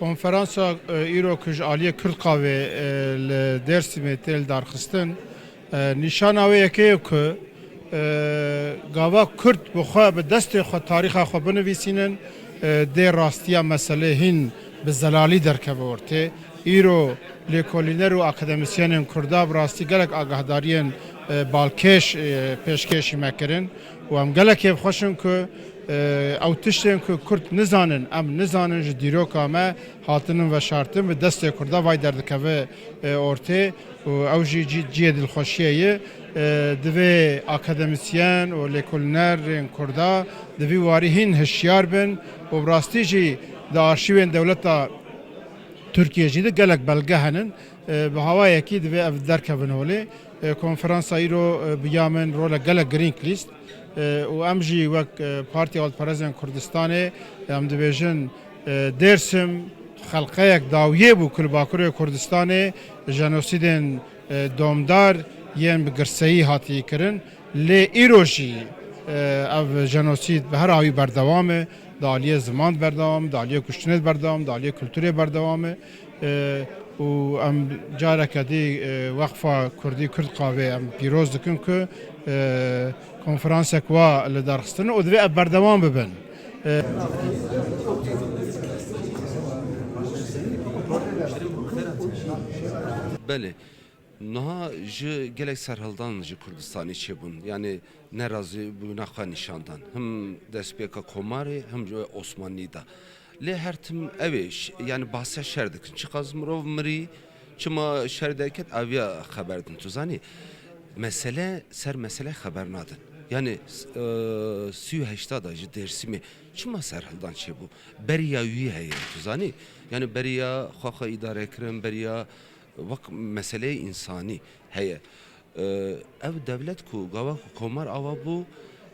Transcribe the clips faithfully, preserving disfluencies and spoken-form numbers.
Konferansa, e, îro ku ji aliyê Kurd Qavê, e, li Dêrsimê tê lidarxistin, e, nîşana wê yekê ye ku, e, gava Kurd bi xwe, bi destê xwe tarîxa xwe binivîsînin, e, dê rastiya meselê hîn bi zelalî derkeve ortê. Îro lêkolîner û akademîsyenên Kurda bi rastî gelek agahdariyên, e, balkêş, e, pêşkêşî me kirin û em gelekê bi xweş in ku, e, ew tiştên ku Kurd nizanin, em nizanin ji dîroka me hatinin veşartin, bi destê Kurda vay derdikeve, e, ortê û ew jî cî-, cihê dilxweşiyê ye. E, divê akademîsyen û lêkolînerên Kurda di vî warî hîn hişyar bin û bi rastî jî di arşîvên dewleta Tirkiyê jî de gelek belge henin. E, bi hawayekî divê ev derkevin holê. E, konferansa îro, e, bi ya min rolek gelek girîng lîst. E, û em jî wek, e, Partiya Xalkperestên Kurdistanê, em dibêjin, e, Dêrsim xelqeyek dawiyê bû ku li Bakurê Kurdistanê jenosîdên, e, domdar yên bi girseyî hatiye kirin. Lê îro jî, e, ev jenosîd bi her awî berdewam e. Di aliyê ziman berdewam, di aliyê kuştinê berdewam, di aliyê kulturê berdewam e. E, û em careke dî, e, Weqfa Kurdî Kurd Qavê em pîroz dikin ku, e, konferansek wa li dar xistin û divê ev berdewam bibin. E, Belê. Niha ji gelek serhildan ji Kurdistanê çêbûn. Yanî nerazîbûna xwe nîşan dan. Him destpêka Komarê, him ji Osmanlî de. Lê her tim ew ê ş-, yanî bahse şer dikin. Çiqas mirov mirî, çima şer derket, eviya xeber din. Tu zanî, mesele ser mesele xeber nadin. Yanî, s-, e, sî û heşta de ji Dêrsimê çima serhildan çêbû? Beriya wî heye, tu zanî? Yanî beriya xwe xwe îdare kirin, beriya wek meseleyê însanî heye. Ev dewlet ku gava ku Komar ava bû,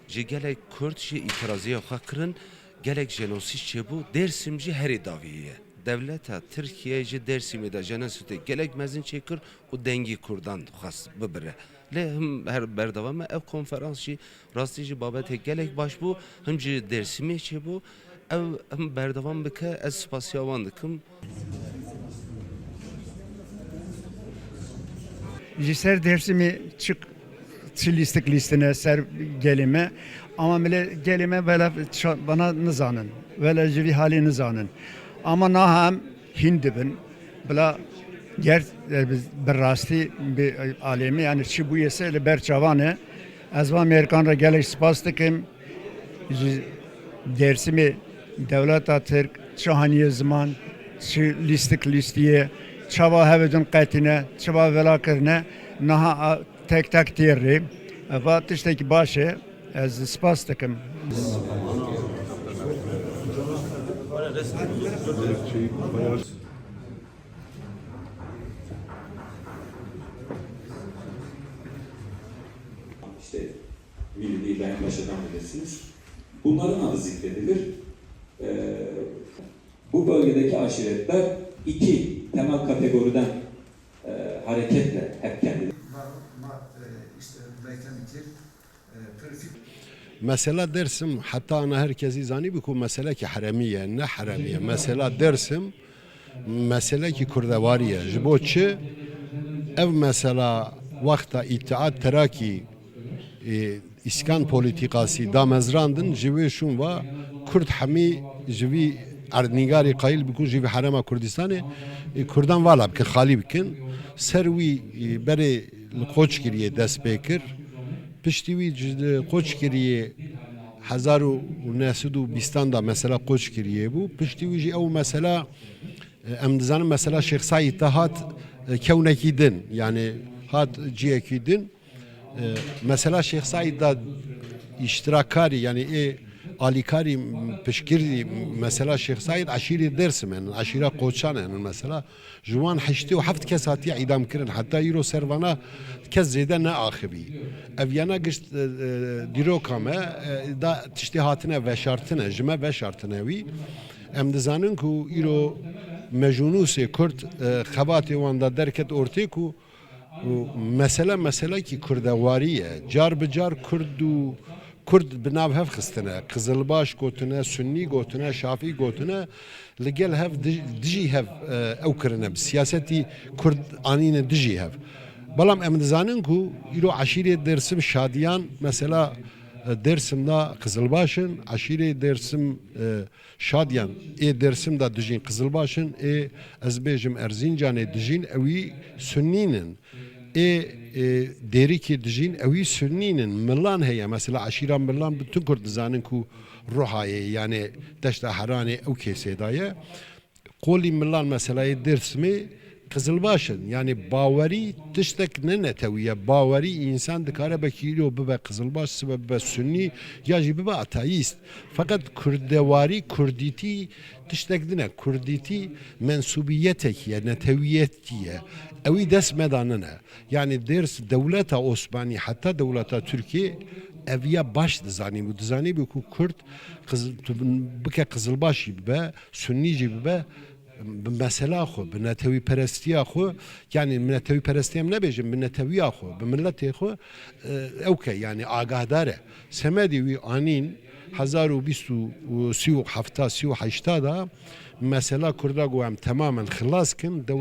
ji gelek Kurd jî îtiraziya xwe kirin, gelek jenosîd çêbû, Dêrsim jî herî dawî ye. Dewleta Tirkiye ji Dêrsimê de jenosîdê gelek mezin çêkir û dengî Kurdan xwest bibire. Lê him her berdewam e, ev konferans jî rastî jî babetê gelek baş bû, him ji Dêrsimê çêbû, ew him berdewam bike, ez spasiya wan dikim. Ji ser Dêrsimê çi, çi lîstik lîstine ser gelê me. Ama milê gelê me vela ça-, bana nizanin. Vela ji vî halê nizanin. Ama naha em hîn dibin. Bila ger, e, bi, bi rastî, bi, e, alêmî, yani çi bûye se li ber çavan e. Ez van mêrikan re gelek spas dikim. Ji Dêrsimê dewleta Tirk çi haniye ziman, çi lîstik lîstiye, çawa hevdin qetîne, çawa vela kirine, niha a, tek tek tê rê. Eva tiştekî baş e. Ez spas dikim. İşte Milli Lider'in başından bilirsiniz. Bunların adı zikredilir. Ee, bu bölgedeki aşiretler iki temel kategoriden, e, hareketle hep kendileri. Ma, ma, e, işte, daytan ki, e, prefix Mesela Dêrsim, heta ana her kesî zanîbû ku meselekî heremî ye, ne heremî ye. Mesela Dêrsim, meselekî kurdewarî ye. Ji bo çi? Ev mesela wexta Îttihat Terakî, e, îskan polîtîkasî damezrandin, ji wê şûn ve Kurd hemî ji vî erdnîgarî qayîl bû ku ji vî herêma Kurdistanê, e, Kurdan vala bikin, xalî bikin. Ser wî, e, berê li Qoçgiriyê dest pê kir. Piştî wî ji Qoçgiriyê hezar û neh sed û bîstan de mesela Qoçgiriyê bû. Piştî wî jî ew mesela, e, em dizanin mesela Şêx Seîd te hat, e, kewnekî din, yani hat ciyekî din. E, mesela Şêx Seîd de îştirakkarî, yani ê alîkarî, piştgirî mesela Şêx Seîd eşîrê Dêrsim in, eşîra Qoçan in mesela. Ji wan heştê û heft kes hatiye îdam kirin. Heta îro ser vana kes zêde neaxivî. Ev yana gişt, e, e, dîroka me, e, da tiştê hatine veşartine, ji me veşartine wî. Em dizanin ku îro mejûnûsê Kurd, e, xebatê wan da derket ortê ku û mesele meselekî kurdewarî ye. Car bi car Kurd û Kurd bi nav hev xistine. Qizilbaş gotine, Sunnî gotine, Şafî gotine. Li gel hev dij-, dijî hev, e, ew kirine. Bi siyasetî Kurd anîne dijî hev. Belam em dizanin ku îro eşîrê Dêrsim Şadiyan, mesela, e, Dêrsim da Qizilbaş in, eşîrê Dêrsim, e, Şadiyan ê Dêrsim da dijîn Qizilbaş in, ê ez bêjim Erzincanê dijîn ewî Sunnîn in. Ê, ê, Dêrikê dijîn, ewî Sunnîn in. Milan heye, mesela eşîra Milan, bütün Kurd dizanin ku Ruhayê, yani Deşta Heranê ew kesê de ye. Qolî Milan, mesela yê Dêrsimê Qizilbaş in. Yani bawerî tiştek ne netewî ye. Bawerî însan dikare belkî îro bibe Qizilbaş, sibe bibe Sunnî, ya jî bibe ateîst. Feqet kurdewarî, kurdîtî tiştek din e. Kurdîtî mensûbiyetekî ye, netewiyetî ye. Ewî dest me de nine. Yani Dêrs dewleta Osmanî heta dewleta Tirkiyê eviya baş dizanîbû. Dizanîbû ku Kurd qiz-, tu bin-, bike Qizilbaş jî bibe, Sunnî jî bibe, bi mesela xwe, bi netewîperestiya xwe, yani bi netewîperestî em nebêjin, bi netewiya xwe, bi miletê xwe, e, ew ke, yani agahdar e. Semedê wî anîn hezar û bîst û sî û hefta, sî û heşta da mesela Kurda ku em temamen xilas kin,